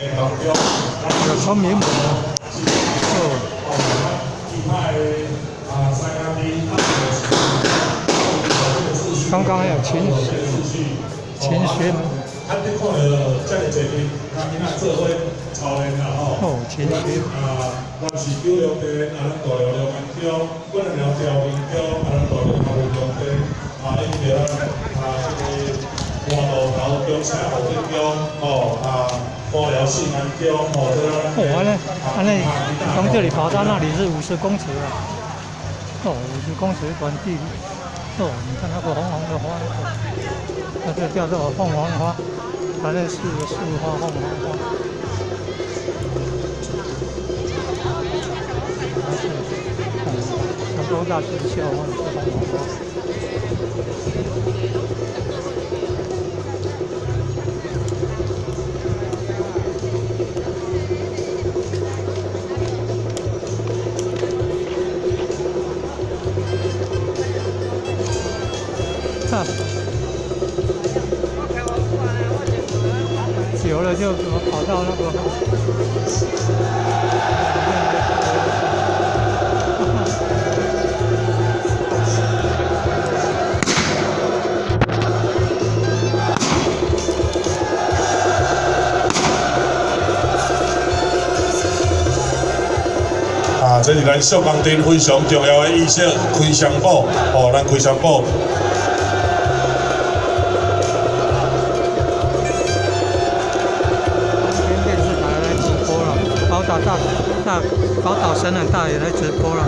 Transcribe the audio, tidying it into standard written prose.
有聰明門啊，哦。剛剛還有勤學，勤學門。哦，勤學。哦，按呢，按呢，從這裡跑到那裡是50公尺啊！哦，50公尺短距離。哦，你看那個紅紅的花，那個叫做鳳凰花，反正是個樹花，鳳凰花。是成功大學的校花是鳳凰花。哈，久了就跑到那個。啊，這是咱秀江鎮非常重要的儀式，開雙寶，哦，咱開雙寶。電視台來直播了，寶島大大寶島神人大也來直播了。